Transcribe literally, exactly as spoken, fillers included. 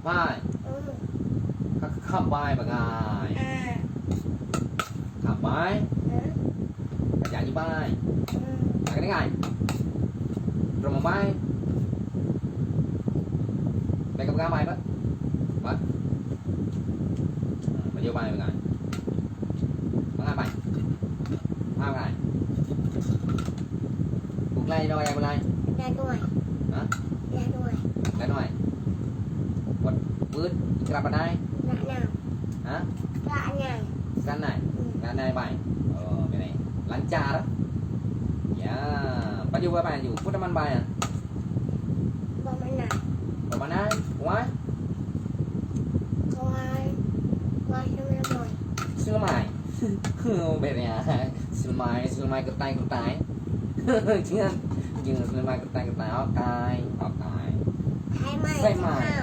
Bai. Ka, ka, ka bai bangai. Ka bai. Ka janji bai. Ka kedengai. Droe bai. Bai ka peugah bai, Pak. Pak. Hmm, baju bai bangai. Mangat bai. Mangat bai. Buklai dah wayang gulai. Dah tuai. Ha? Dah tuai. Dah tuai. Buat buet ikrab padai. Nak nang. Ha? Nak nang. Nak nang. Hmm. Nak nang bai. Oh, bini. Lancar. Ya, baju apa baju? Pun teman bai. Bak mana? Bak mana? Wah? Kawan. Wah, semelemoi. Semelemai. Oh, beda. Semelemai, semelemai kertai, kertai. Jangan, jangan semelemai kertai, kertai. Okai, okai. Hai mai. Sai mai.